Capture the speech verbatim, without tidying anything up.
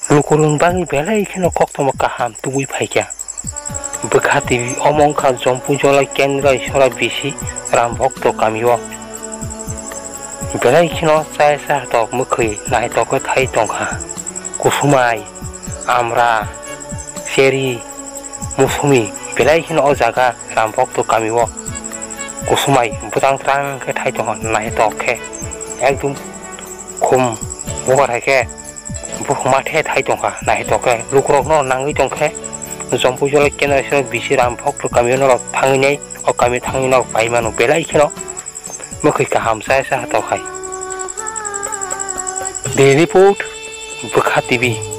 Lukurokni bagwi belai kheno koktwma kaham tubui phaikha. Bwkha T V omo wngkha Jampuijala Kendra Isora bisi Rambhokto kamio. Belai kheno chaya cha hatok mwkhwi naithok khe thai tongkha. Kusumai, amra, cheri, musumi belai kheno o jaga Rambhokto kamio kusumai bwtang twrang khe thai tongkha, naithok khe ekdum khum bubar hai khe bukhuma the thai tongkha, naithok khe lukurokno nangwi tongkhe Jampuijala Kendra Isora bisi Rambhokto kamio norok thangwi nai, o kamio thangwi norok pai mano belai kheno mwkhwi kaham chaya cha hatok hai. Bureau report, Bwkha T V.